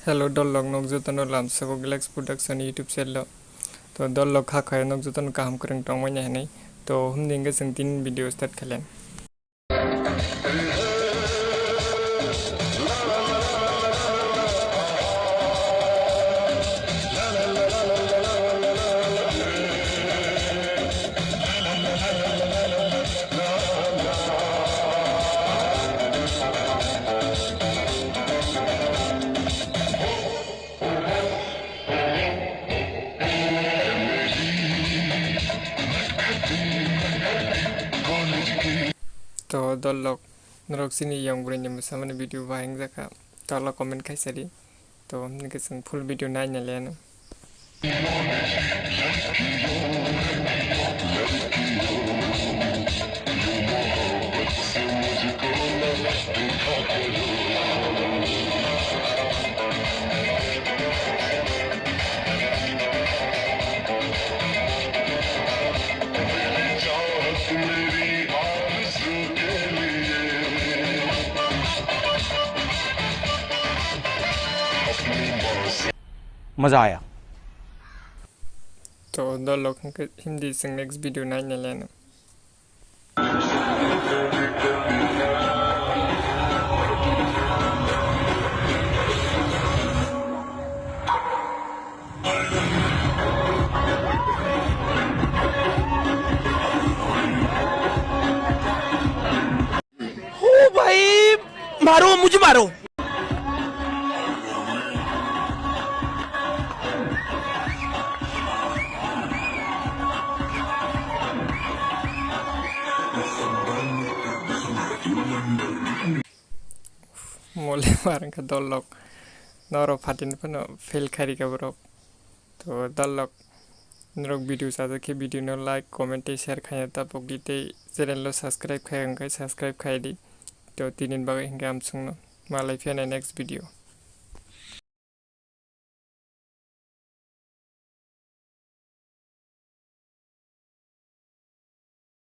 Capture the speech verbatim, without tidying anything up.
Hello, dol rok, nok jotono lamsabo Galax Production YouTube channel o. To dol rok, kha khaya nok jotono kaham kwrwng tongmani hinwi. To himdi hwnkhe chwng tini video start khailai. To dol rok, norok chini yong bwrwi ni mwsamani video bahai wngjakha, tolo comment khaisa di. To hwnkhe chwng full video naina le ano. मजा आया। To dol rok, hwnkhe himdi chwng next video naina le ano. ओ भाई, मारो, मुझे मारो। Mole mar wngkha dol rok, norok phatin phano fail khairika borok. To dol rok, norok video chajak khe video no like, comment tei share khaina tapok di, tei channel o subscribe khai wngkha subscribe khai di. To tini bagwi hwnkhe amsungno, malai phiya next video.